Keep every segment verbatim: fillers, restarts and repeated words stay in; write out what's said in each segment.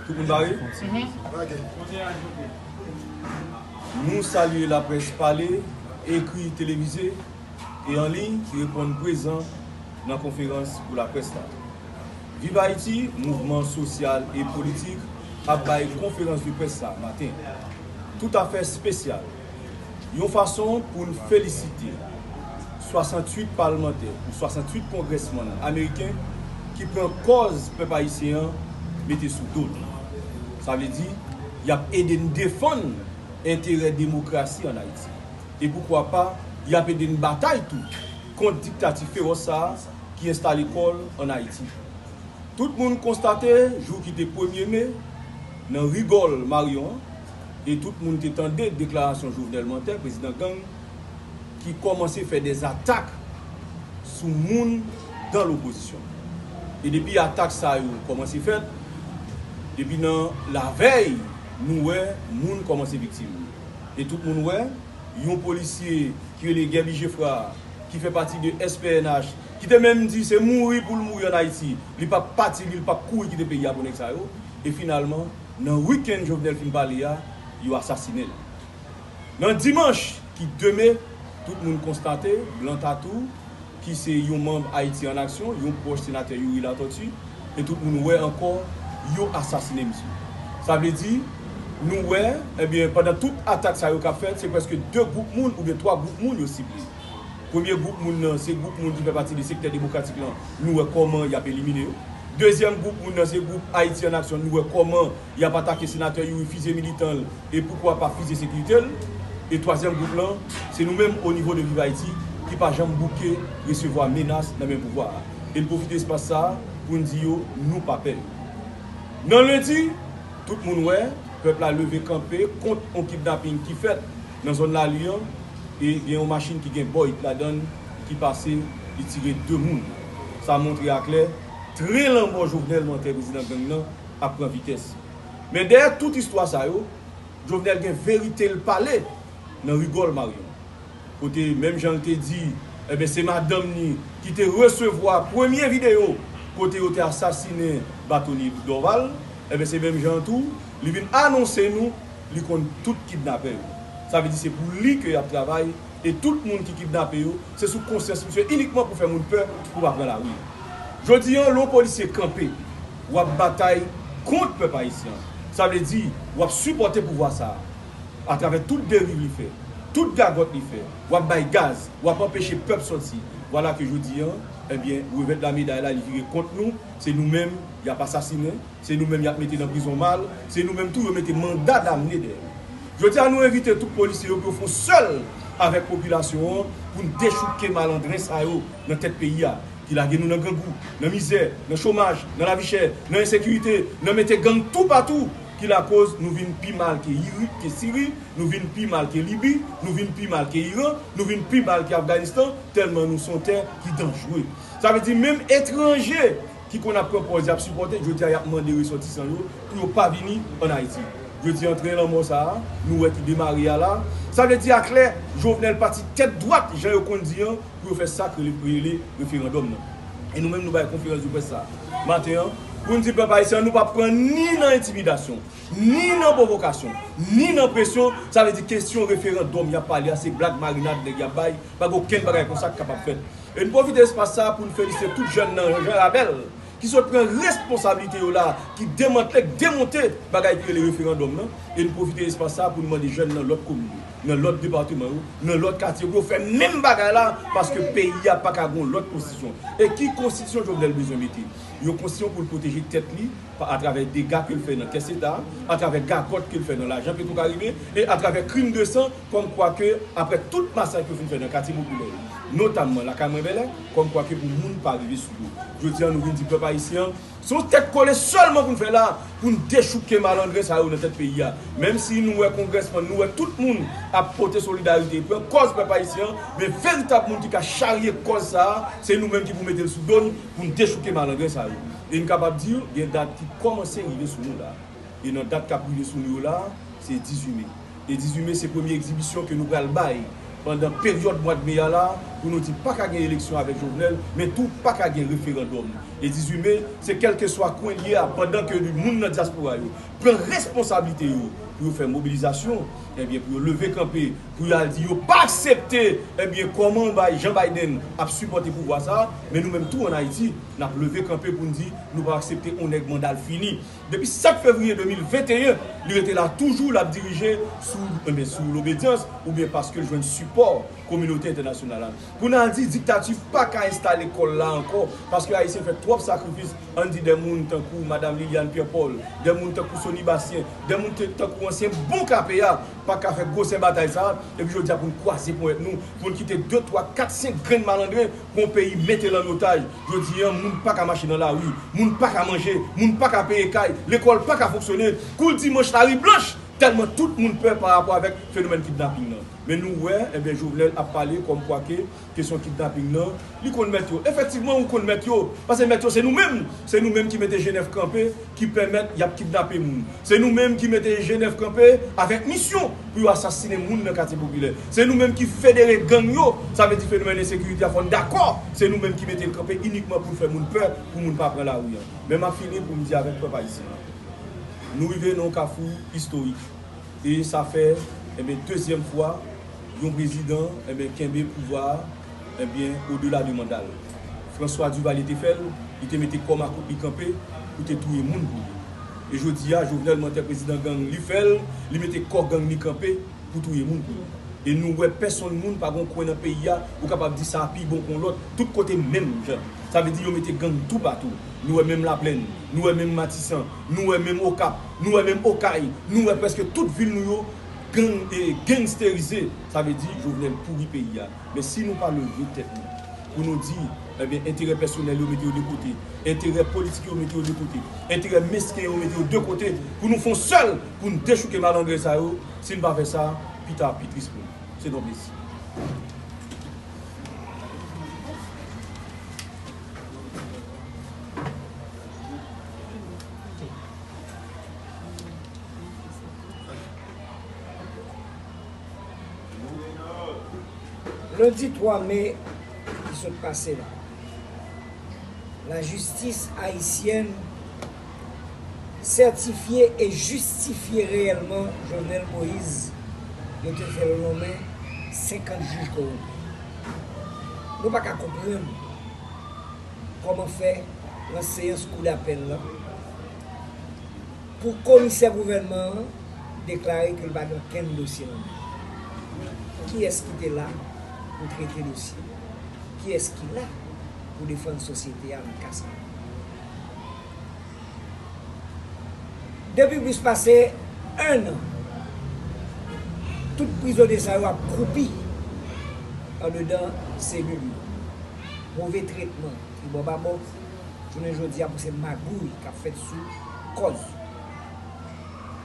Tout moun pare? Nou salye laprès pale, ekri, televize e an liy ki reponn prezan nan konferans pou laprès la. Viv Ayiti, mouvman sosyal e politik, ap bay konferans de près sa maten. Toutafè espesyal. Yon fason pou n felisite swasanntuit palmantè ou swasanntuit kongrèsmann ameriken ki pran kòz pèp ayisyen an mete sou do l. Sa vle di, y ap ede n defann enterè demokrasi ann Ayiti. E poukwa pa, y ap ede n batay tou kont diktati fewòs sa a ki enstale kò l ann Ayiti. Tout moun konstate jou ki te premye me nan Rigòl Maryon an, e tout moun te tande deklarasyon Jovenel Mantè, prezidan gang, ki kòmanse fè dèzatak sou moun dan lopozisyon. E depi atak sa yo kòmanse fèt, depi nan lavèy, nou wè moun kòmanse viktim. E tout moun wè, yon polisye ki rele Guerby Geffrard, ki fè pati de S P N H, ki te menm di se mouri pou l mouri ann Ayiti, li p ap pati, li, li p ap kouri kite peyi a pou nèg sa yo. E finalman, nan wikenn Jovenel fin pale a, yo asasinen l. Nan dimanch ki de me, tout moun konstate, Blan Tatou, ki se yon manm Ayiti an Aksyon, yon pwòch senatè Youri Latortue, e tout moun wè ankò, yo asasinen misye. Sa vle di, nou wè, ebyen, pandan tout atak sa yo k ap fèt, se prèske de gwoup moun oubyen twa gwoup moun yo sible. Premye gwoup moun nan, se gwoup moun ki fè pati de sektè demokratik lan, nou wè kòman y ap elimine yo. Dezyèm gwoup moun nan, se gwoup Ayiti an Aksyon, nou wè kòman y ap atake senatè Youri, fizye militan l, e poukwa pa fizye sekirite l. E twazyèm gwoup lan, se nou menm o nivo de Viv Ayiti ki pa janm bouke resevwa menas nan men pouvwa a. E n pwofite espas sa a pou n di yo, nou pa pè yo. Nan lendi, tout moun wè, pèp la leve kanpe kont on kidnaping ki fèt nan zòn Lali an, e gen yon machin ki gen Boyd ladan l ki pase, li tire de moun. Sa montre aklè, tren lanmò Jovenel Mantè, prezidan gang nan, ap pran vitès. Men dèyè tout istwa sa yo, Jovenel gen verite l pale nan Rigòl Maryon. Kote, menm jan l te di, ebyen, se madanm ni ki te resevwa premye videyo kote yo te asasinen Batoni Dorval, ebyen, se menm jan tou, li vin anonse nou li konn tout kidnapè yo. Sa vle di se pou li ke y ap travay, e tout moun ki kidnape yo, se sou konsyans misye inikman pou fè moun pè, pou pa pran lari. Jodi an, lè yon polisye kanpe, w ap batay kont pèp ayisyen an. Sa vle di, w ap sipòte pouvwa sa a, atravè tout deriv li fè, tout gagòt li fè, w ap bay gaz, w ap anpeche pèp sòti. Vwala ke jodi an, ebyen, revè de la meday la, li vire kont nou, se nou menm y ap asasinen, se nou menm y ap mete nan prizon mal, se nou menm tou yo mete manda damne dèyè yo. Jodi a, nou envite tout polisye yo pou yo fè yon sèl avèk popilasyon an pou n dechouke malandren sa yo nan tèt peyi a, ki lage nou nan grangou, nan mizè, nan chomaj, nan lavi chè, nan ensekirite, nan mete gang toupatou, ki lakoz nou vin pi mal ke Irik, ke Siri, nou vin pi mal ke Libi, nou vin pi mal ke Iran, nou vin pi mal ke Afganistan, tèlman nou se yon tè ki danjre. Sa vle di menm etranje ki konn ap pran pòz y ap sipòte, jodi a y ap mande resòtisan yo pou yo pa vini ann Ayiti. Jodi a, tren lanmò sa a, nou wè ki demare a la. Sa vle di aklè, Jovenel pati tèt dwat, jan yo konn di an, pou yo fè sa k rele, rele referandòm nan. E nou menm, nou bay konferans de près sa a maten an, pou n di pèp ayisyen an, nou p ap pran ni nan entimidasyon, ni nan pwovokasyon, ni nan presyon. Sa vle di kesyon referandòm y ap pale a, se blag marinad nèg y ap bay, pa gen okenn bagay konsa k kapab fèt. E n pwofite espas sa a pou n felisite tout jèn nan Jan Rabèl ki sot pran responsablite yo la, ki demantle, k demonte bagay ki rele referandòm nan. E n pwofite espas sa a pou n mande jèn nan lòt komin yo, nan lòt depatman yo, nan lòt katye, pou yo fè menm bagay la, paske peyi a pa ka gen yon lòt konstitisyon. E ki konstitisyon Jovenel bezwen mete? Yon konstitisyon pou l pwoteje tèt li, pa, atravè dega ke l fè nan kès Leta a, atravè gagòt ke l fè nan lajan Petwokaribe, e atravè krim de san, kòmkwa ke, aprè tout masak yo fin fè nan katye popilè yo, notamman lakay mwen Bèlè, kòmkwa ke pou moun pa rive sou yo. Jodi a, nou vin di pèp ayisyen an, se yon tèt kole sèlman pou n fè la, pou n dechouke malandren sa yo nan tèt peyi a. Menm si nou wè kongrèsmann, nou wè tout moun ap pote solidarite, pran kòz pèp ayisyen an, men veritab moun ki ka charye kòz sa a, se nou menm ki pou mete l sou do n, pou n dechouke malandren sa yo. E n kapab di, gen dat ki kòmanse rive sou nou la. E nan dat k ap rive sou nou yo la, se dizuit me. E dizuit me, se premye egzibisyon ke nou pral bay pandan peryòd mwa de me a la, pou nou di pa ka gen eleksyon avèk Jovenel, men tou pa ka gen referandòm. Le dizuit me, se kèlkeswa kwen l ye a, pandan ke moun nan dyaspora yo pran responsablite yo pou yo fè mobilizasyon, ebyen, pou yo leve kanpe, pou yo al di yo pa aksepte, ebyen, kòman Bay-, Joe Biden ap sipòte pouvwa sa a, men nou menm tou ann Ayiti, n ap leve kanpe pou n di nou pa aksepte yon nèg manda l fini. Depi sèt fevriye de mil venteyen, li rete la toujou, l ap dirije sou, ebyen, sou lobedyans oubyen paske l jwenn sipò kominote entènasyonal la. Pou n al di diktati pa ka enstale kò l la ankò, paske Ayisyen fè twòp sakrifis, ann di de moun tankou Madam Liliane Pierre Paul, de moun tankou Sony Bastien, de moun te-, tankou ansyen bon K P A, pa ka fè gwosè batay sa a, epi jodi a pou n kwaze ponyèt nou, pou n kite de, twa, kat, senk grenn malandren, pou yon peyi mete l an otaj. Jodi a, moun pa ka mache nan lari, moun pa ka manje, moun pa ka peye kay, lekòl pa ka fonksyone, kou l dimanch lari blanch, tèlman tout moun pè pa rapò avèk fenomèn kidnaping nan. Men nou wè, ebyen, Jovenel ap pale kòmkwa ke kesyon kidnaping nan, li konn mèt yo. Efektivman, ou konn mèt yo, paske mèt yo se nou menm. Se nou menm ki mete G nèf kanpe, ki pèmèt y ap kidnape moun. Se nou menm ki mete G nèf kanpe avèk misyon pou yo asasinen moun nan katye popilè. Se nou menm ki federe gang yo, sa vle di fenomèn ensekirite a, fò n dakò. Se nou menm ki mete l kanpe inikman pou n fè moun pè, pou moun pa pran lari a. Men m ap fini pou m di avèk pèp ayisyen an, nou rive nan yon kafou istorik. E sa fè, ebyen, dezyèm fwa, yon prezidan, ebyen, kenbe pouvwa a, ebyen, odela de manda l. François Duvalier te fè l, li te mete kò makout li kanpe pou te touye moun pou li. E jodi a, Jovenel, mantè prezidan gang, li fè l, li mete kò gang li kanpe pou touye moun pou li. E nou wè pèsonn moun pa gon kwen nan peyi a, ou kapab di sa a pi bon kon lòt, tout kote menm jan. Sa vle di yo mete gang toupatou. Nou wè menm Laplèn, nou wè menm Matisan, nou wè menm Okap, nou wè menm Okay, nou wè prèske tout vil nou yo gang, e, gangsterize. Sa vle di Jovenel pouri peyi a. Men si nou pa leve tèt nou pou nou di, ebyen, enterè pèsonèl yo mete yo de kote, enterè politik yo mete yo de kote, enterè mesken yo mete yo de kote, pou nou fè yon sèl, pou n dechouke malandren sa yo, si n pa fè sa, pita ap pi tris pou nou. Se yon plezi. Lendi twa me ki sot pase la, lajistis ayisyèn sètifye e jistifye reyèlman Jovenel Moïse, yo te fè l nonmen senkant jij kowonpi. Nou pa ka konprann kòman fè nan seyans kou dapèl lan, pou komisè gouvènman an deklare ke l pa gen okenn dosye nan men l. Kiyès ki te la pou trete dosye? Kiyès ki la pou defann sosyete a nan ka sa a? Depi plis pase enn an, tout prizonye sa yo ap kwoupi andedan selil yo. Move tretman tribò babò, jounen jodi a pou se magouy k ap fèt sou kò yo.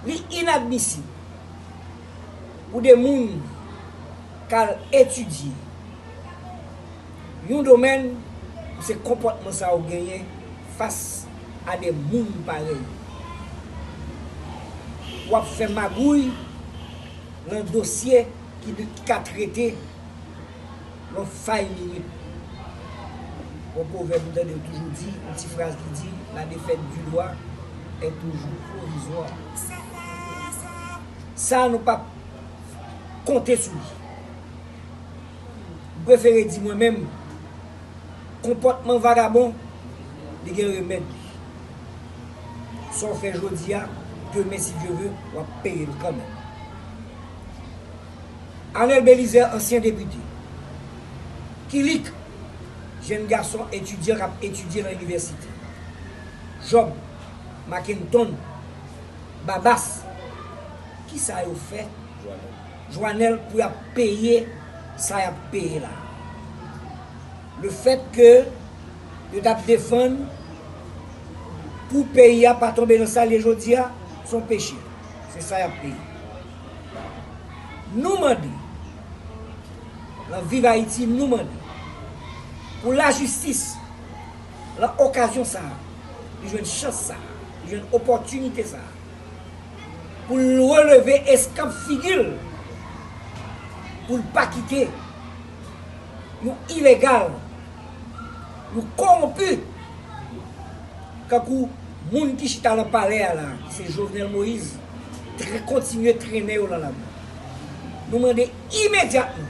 Li inadmisib pou de moun k al etidye yon domèn pou se konpòtman sa yo genyen fas a de moun parèy ou. W ap fè magouy nan dosye ki, ki ka trete yon fay minit. Yon pwovèb m tande yo toujou di, yon ti fraz ki di, la défaite du droit est toujours provisoire. Sa a nou p ap konte sou li. M prefere di mwen menm, konpòtman vagabon, li gen remèd li. Sa w fè jodi a, demen, si Dye vle, w ap peye l kanmenm. Arnel Belizaire, ansyen depite. Kilik, jenn gason etidyan k ap etidye nan inivèsite. Job, Mackenton, Babas, kisa yo fè Joanel pou y ap peye sa y ap peye la? Lefètke yo t ap defann pou peyi a pa tonbe nan sa l ye jodi a, se yon peche. Se sa y ap peye. Nou mande, nan Viv Ayiti, nou mande pou lajistis, nan okazyon sa a, li jwenn chans sa a, li jwenn opòtinite sa a, pou l releve eskanp figi l, pou l pa kite yon ilegal, yon kowonpi, Kankou moun ki chita nan palè a la, ki se Jovenel Moïse, tre-, kontinye trennen yo nan lame. Nou mande imedyatman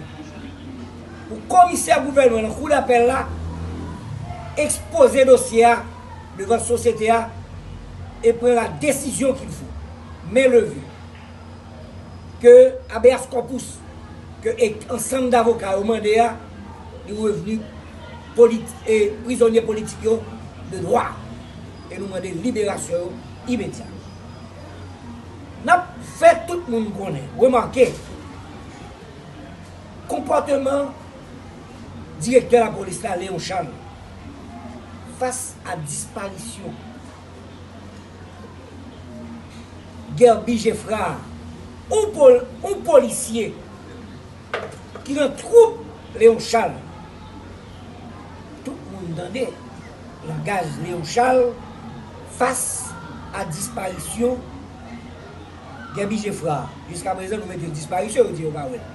pou komisè gouvènman nan kou dapèl la ekspoze dosye a devan sosyete a e pran la desizyon qu'il faut. Men leve. Ke habeas corpus ke e-, ansanm davoka yo mande a, li revni polit-, e, prizonye politik yo de dwa. E nou mande liberasyon yo imedya. N ap fè tout moun konnen, remake, konpòteman direktè lapolis la, Léon Charles, fas a disparisyon Guerby Geffrard, yon pol-, yon polisye ki nan twoup Léon Charles. Tout moun tande langaj Léon Charles fas a disparisyon Guerby Geffrard. Jiskaprezan, nou mete disparisyon, yo di yo pa wè l.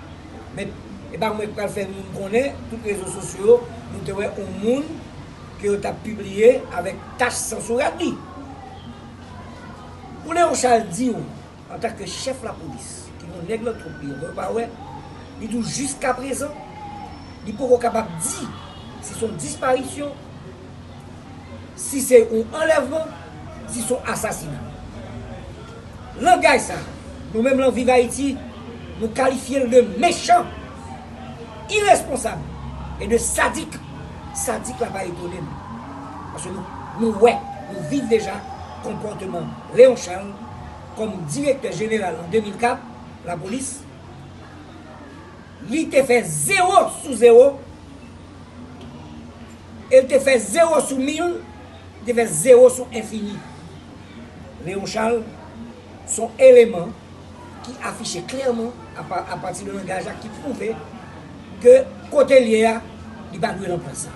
Men, e pa mwen k pral fè moun konnen, tout rezo sosyo yo, nou te wè yon moun ke yo t ap pibliye avèk tach san sou rad li. Pou Léon Charles di w, antanke chèf lapolis, ki gon nèg nan twoup li yo, yo pa wè, li di w jiskaprezan, li poko kapab di si se yon disparisyon, si se yon anlèvman, si se yon asasina. Langaj sa, nou menm lan Viv Ayiti, nou kalifye l de mechan, iresponsab e de sadik. Sadik la pa etone nou. Paske nou, nou wè, nou viv deja konpòteman Léon Charles kòm direktè jeneral an de mil kat, lapolis. Li te fè zewo sou zewo, e l te fè zewo sou mil, li te fè zewo sou enfini. Léon Charles se yon eleman ki afiche klèman apa-, apati de langaj la ki pwouve ke kote l ye a, li pa dwe nan plas sa.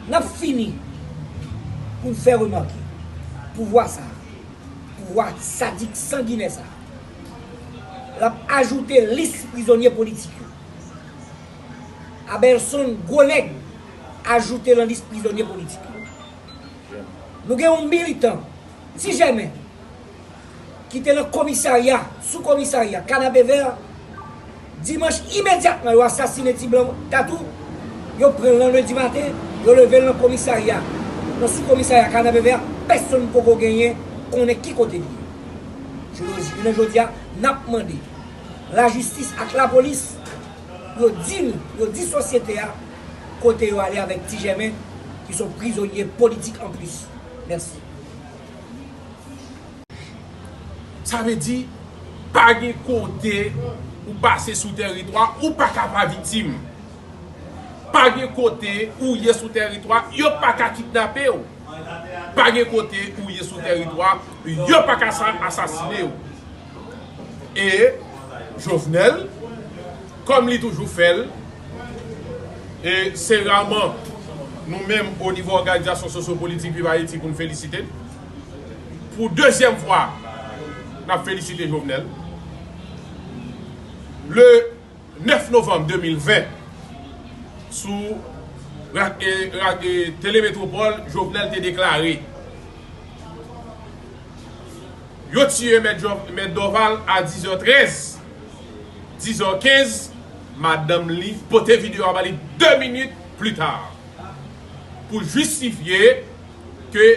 N ap fini pou n fè remake pouvwa sa, pouvwa sadik sanginè sa, l ap ajoute lis prizonye politik yo. Abelson, gwo nèg, ajoute nan lis prizonye politik yo. Nou gen yon militan, Ti Jèmen, ki te nan komisarya, sou komisarya Kanapevè, dimanch imedyatman yo asasinen Ti Blan Tatou, yo pran l nan lendi maten, yo leve l nan komisarya, nan sou komisarya Kanapevè, pèsonn poko genyen konnen ki kote li ye. Jodi, jounen jodi a, n ap mande lajistis ak lapolis, yo di nou, yo di sosyete a, kote yo ale avèk Ti Jèmen, ki se yon prizonye politik anplis. Mèsi. Sa vle di, pa gen kote ou pase sou tèritwa, ou pa ka pa viktim. Pa gen kote ou ye sou tèritwa, yo pa ka kidnape w. Pa gen kote ou ye sou tèritwa, yo pa ka sa-, asasine w. E Jovenel, kòm li toujou fè l, e se raman nou menm o nivo òganizasyon sosyopolitik Viv Ayiti pou n felisite l. Pou dezyèm fwa, n ap felisite Jovenel. Le nèf novanm de mil ven, sou ra-, e, ra-, e, Tele Metropole, Jovenel te deklare, yo tiye Mèt Jo-, Mèt Dorval a dis è trèz, dis è kenz, madanm li pote videyo a ba li de minit pli ta pou jistifye ke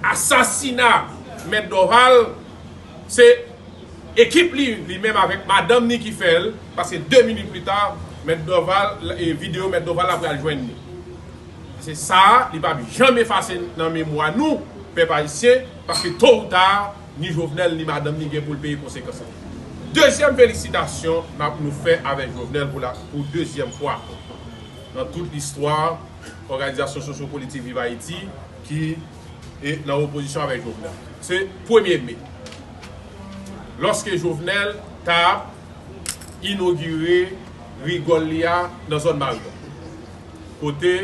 asasina Mèt Dorval se ekip li, li menm avèk madanm ni ki fè l, paske de minit pli ta, Mèt Dorval, e videyo Mèt Dorval la pral jwenn li. Se sa, li p ap janm efase nan memwa nou, pèp ayisyen, paske to ou ta, ni Jovenel, ni madanm ni gen pou l peye konsekans lan. Dezyèm felisitasyon n ap nou fè avèk Jovenel pou la, pou dezyèm fwa nan tout listwa òganizasyon sosyopolitik Viv Ayiti ki e nan opozisyon avèk Jovenel. Se premye me, lòske Jovenel t ap inogire rigòl li a nan zòn Maryon, kote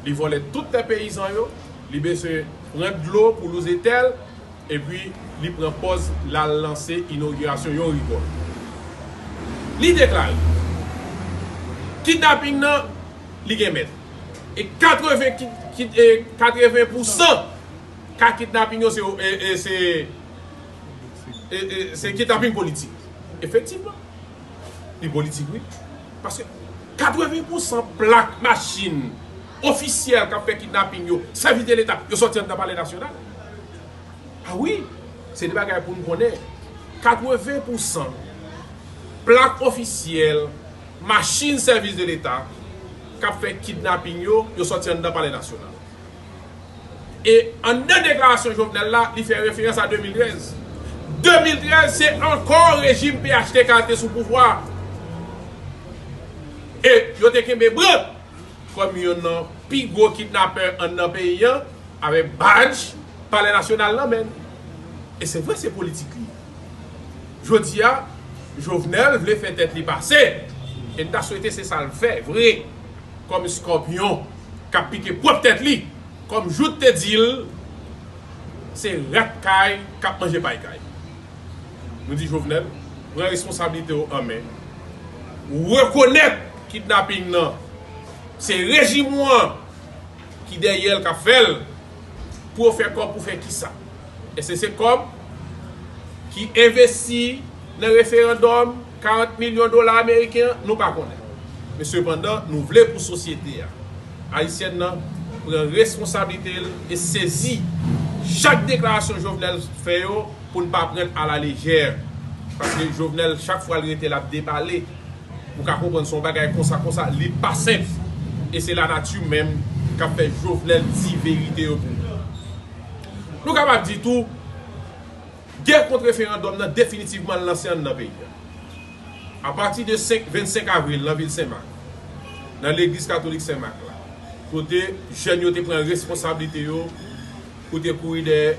li vòlè tout tè peyizan yo, li bezwen pran dlo pou louze tè l, epi li pran pòz l al lanse inogirasyon yon rigòl. Li deklare, kidnaping nan, li gen mèt. E katreven ki, ki, e katreven pousan ka kidnaping yo se, e, e, se, e, e, se kidnaping politik. Efektivman. Li politik, wi. Paske katreven pousan plak machin ofisyèl k ap fè kidnaping yo, sèvis de leta, yo sòti anndan Palè Nasyonal. A wi, se de bagay pou n konnen. Katreven pousan plak ofisyèl, machin sèvis de leta k ap fè kidnaping yo, yo sòti anndan Palè Nasyonal. E anndan deklarasyon Jovenel la, li fè referans a de mil trèz. De mil trèz, se ankò rejim P H T K te sou pouvwa. E yo te kenbe Brandt kòm youn nan pi gwo kidnapè anndan peyi an, avèk badj Palè Nasyonal nan men l. E se vre, se politik li ye. Jodi a, Jovenel vle fè tèt li pase. E n ta swete se sa l fè, vre. Kòm eskòpyon k ap pike pwòp tèt li. Kòm Jout te di l, se rat kay k ap manje pay kay. Nou di Jovenel, pran responsablite w an men. Ou rekonèt kidnaping nan, se rejim ou an ki dèyè l k ap fè l. Pou yo fè kòb pou fè kisa? Èske se kòb ki envesti nan referandòm, karant milyon dola ameriken an? Nou pa konnen. Men sepandan, nou vle pou sosyete a ayisyèn nan pran responsablite l e sezi chak deklarasyon Jovenel fè yo pou n pa pran l alalejè. Paske Jovenel, chak fwa l rete, l ap depale. Ou ka konprann se yon bagay konsa, konsa, li pa senp. E se lanati menm k ap fè Jovenel di verite yo pou nou. Nou kapab di tou, gè kont referandòm nan definitivman lanse anndan peyi a. Apati de senk, vennsenk avril, nan vil Senmak, nan legliz katolik Senmak la, kote jèn yo te pran responsablite yo pou te kouri dèyè,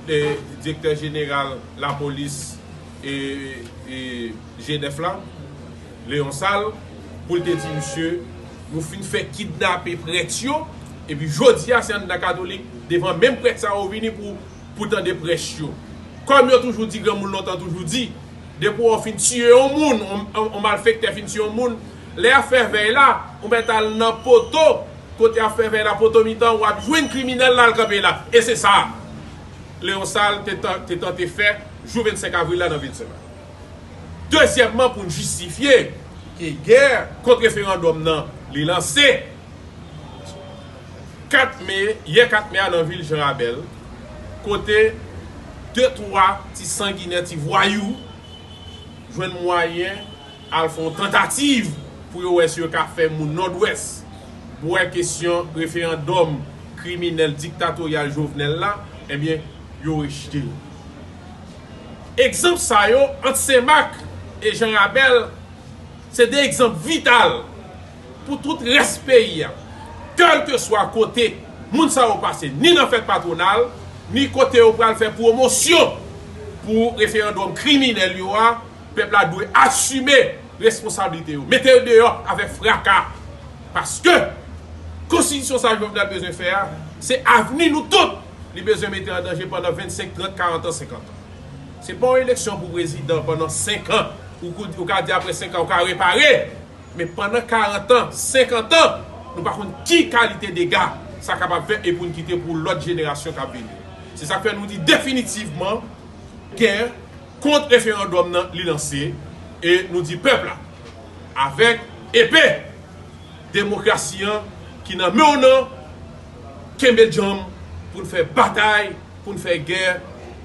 dèyè direktè jeneral lapolis e, e G nèf la, Leon Sal, pou l te di misye, nou fin fè kidnape prèt yo, epi jodi a se anndan katolik, devan menm prèt sa yo vini pou, pou tande prèch yo. Kòm yo toujou di, granmoun lontan toujou di, depi w fin tiye yon moun, yon, yon, yon malfektè fin tiye yon moun, lè y ap fè vèy la, ou mèt al nan poto, kote y ap fè vèy la, poto mitan, w ap jwenn kriminèl la, l kanpe la. E se sa Leon Sal te tan-, te tante fè jou vennsenk avril la nan vil Senmak. Dezyèmman, pou n jistifye ke gè kont referandòm nan, li lanse kat me, yè kat me a nan vil Jan Rabèl, kote de, twa ti sanginè, ti vwayou jwenn mwayen al fè yon tantativ pou yo wè si yo ka fè moun Nòdwès bwè kesyon referandòm kriminèl diktatoryal Jovenel la, ebyen, yo rejte l. Egzanp sa yo ant Senmak e Jan Rabèl se de egzanp vital pou tout rès peyi a. Kèlkeswa kote moun sa yo pase, ni nan fèt patwonal, ni kote yo pral fè pwomosyon pou referandòm kriminèl yo a, pèp la dwe asime responsablite yo. Mete yo deyò avèk fraka. Paske konstitisyon sa Jovenel bezwen fè a, se avni nou tout li bezwen mete an danje pandan vennsenk, trant, karant an, senkant an. Se pa yon eleksyon pou prezidan pandan senk an. Ou, ou ka di apre senk an, ou ka repare. Men pandan karant an, senkant an, nou pa konn ki kalite dega sa kapab fè e pou n kite pou lòt jenerasyon k ap vini. Se sa k fè nou di definitivman, gè kont referandòm nan li lanse, e nou di pèp la, avèk epe demokrasi an ki nan men w nan, kenbe djanm pou n fè batay, pou n fè gè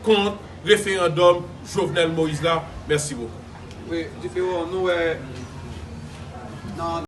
kont referandòm Jovenel Moïse la. Mèsi bokou. Wi, Diferan, nou wè nan